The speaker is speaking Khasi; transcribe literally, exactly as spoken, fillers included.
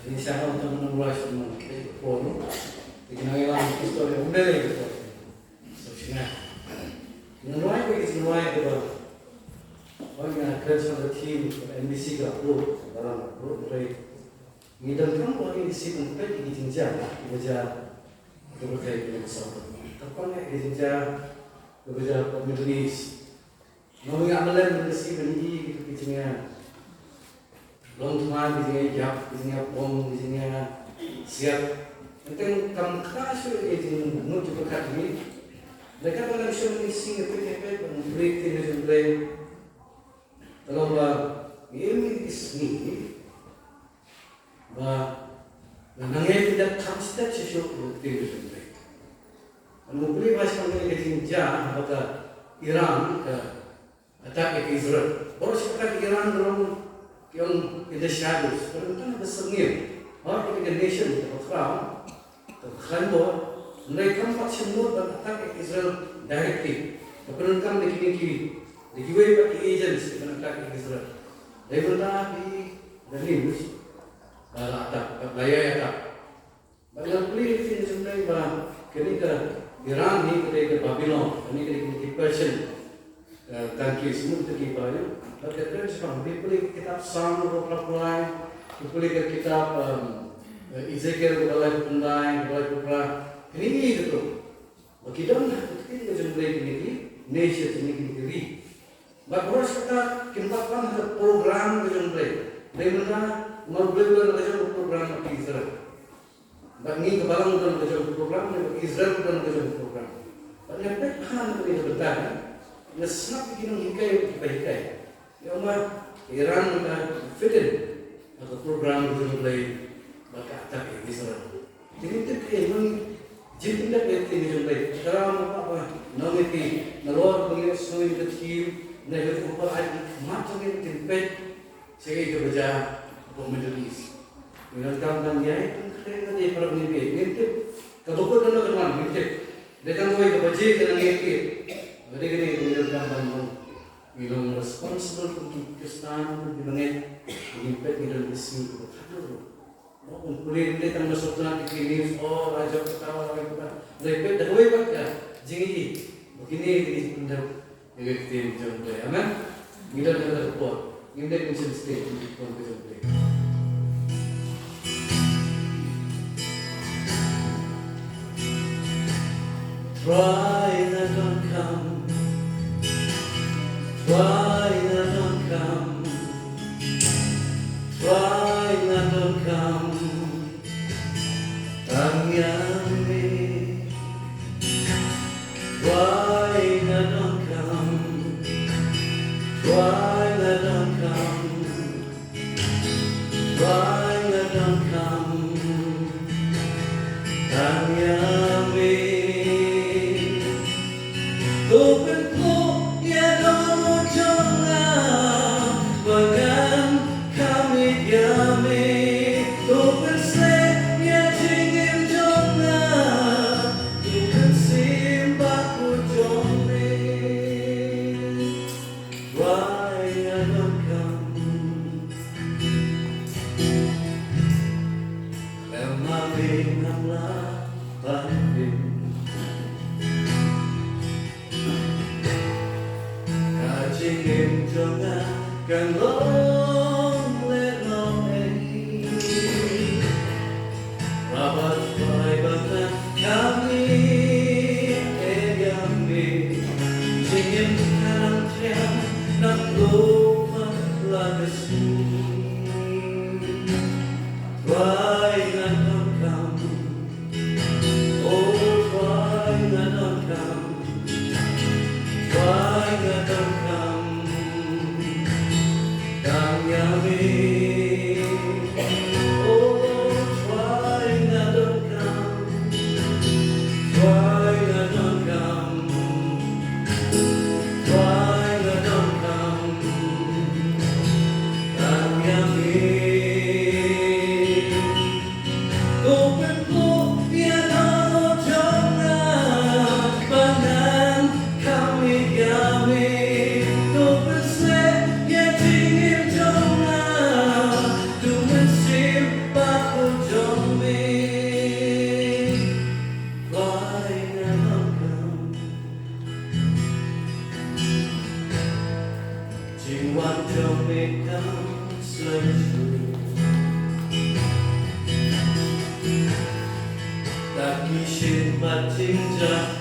Ngi sngewthuh ban ong ruh sha ngi, eh, ka por, te ngi nang ïalam ki story ym dei ka por. So, shna. Ngan rwai ka, ngan rwai kaba, oh, nga kren shaphang ka theme ka N B C ka upload, ka balang ka upload, hynrei ngi donkam ba ngi sngewthuh ki jingjia kiba jia ha ka pyrthei kine ki saw snem. Kyrpang ïa ki jingjia kiba jia ha Middle East. Nga ong ïa, mlien ban da sngewthuh ïa kito ki jingïa long thma, ki jingïa ïap, ki jingïa pom, ki jingïa siat. Tang kam kata shuh ïa ki jingmut jingpyrkhat jong ngi. Lada kaba nang shu ngi sngew ïa peit ïa peit ban plie ïa ka jong U Blei. Ka long ba ngi im ïa ki sngi ba nang ïa pynjah kham stet shuh shuh ïa ka jong U Blei. Ngan plie ba shaphang kane ka jingjia ba ka Iran ka attack ïa ka Israel. Baroh shi katta ka Iran ka long ki ong in the shadows. Ka long tang ba sngewthuh. Hooid, ka nation kaba khraw, kaba khlaiñ bor, hynrei kam pat shym mut ban attack ïa ka Israel directly. Ka pyndonkam da kine ki, da kiwei pat ki agents ban attack ïa ka Israel. Dei bynta ki, da news ba la attack, ba la ïai attack. Bad nga plie ïa ka ktien jong U Blei ba kane ka Iran hi ka dei ka Babylon, kane ka dei ka Persian, eh, country, sngewthuh ki ba ïa. Bad ka kren shaphang, phi pule ka kitab Salm arphew phra, phi pule ka kitab, um, eh, Ezekiel kaba laiphew khyndai, kaba laiphew phra. Kine ki ïa ka to. Ba ki don ha ka ktien ka jong U Blei kine ki nation, kine ki ri. Bad baroh shi katta kim pat wan ha ka program ka jong U Blei. Dei mynta, namar U Blei u don ka jong ka program bad ki Israel. Bad ngi ka balang u don ka jong ka program, bad Israel u don ka jong ka program. Bad nga peit ha kane ka bynta, nga sngap ïa ki nonghikai kiba hikai. Ïa, ong ba Iran ka fit in ha ka program ka jong U Blei bad ka attack ïa Israel. Te ngin tip ïa ngi, jingpyndep ïa ka ktien ka jong U Blei. Ka ram ba, ba nong ïa phi, nalor ba ngi ïohsngew ïa ka ktien, ngi ïoh ba ai mat jong ngi ka ktien peit. Sha kiei kiba jia hapoh Middle East. Ngi donkam ban ïai pynkhreh ïa ka para bangeit, ngin tip. Kaba kut don kaba wan, ngin tip. Dei tang kawei kaba jia ka nang ïai tip. Kaba dei kane ngi donkam ban long. Ngi long responsible kum ki Khristan, kum ki bangeit. Ngin peit, ngi don ka sngi kaba khatduh ruh. Mo, kum pule, dei tang ba sngewtynnat ïa ki news, oh, la jop kata, la jop kata. Hynrei peit da kawei pat ka jingïohi ba kine ki jingpyndep ïa ka ktien jong U Blei. Amen. Ngi don ha kata ka por. Ngim dei ban shim state, ngi don ka jong U Blei. Trai na donkam, trai na donkam, trai na donkam. Tang ïa me. Trai na donkam, trai na donkam, trai na donkam. Tang ïa me. To pynkup ïa dohnud jong nga ba ngan kham ïeit ïa me. To pynsleh ïa jingim jong nga, to pynsiem bad buh jong me. Trai nga donkam. Lem ma me ngam lah ban pyn. Ka jingim jong nga kan long lehnohei. Haba trai ba nga kham ïeit ïa me. Jingim ka nang thiang nangno pat la ka sngi. Trai nga donkam. O Shin mat jingjia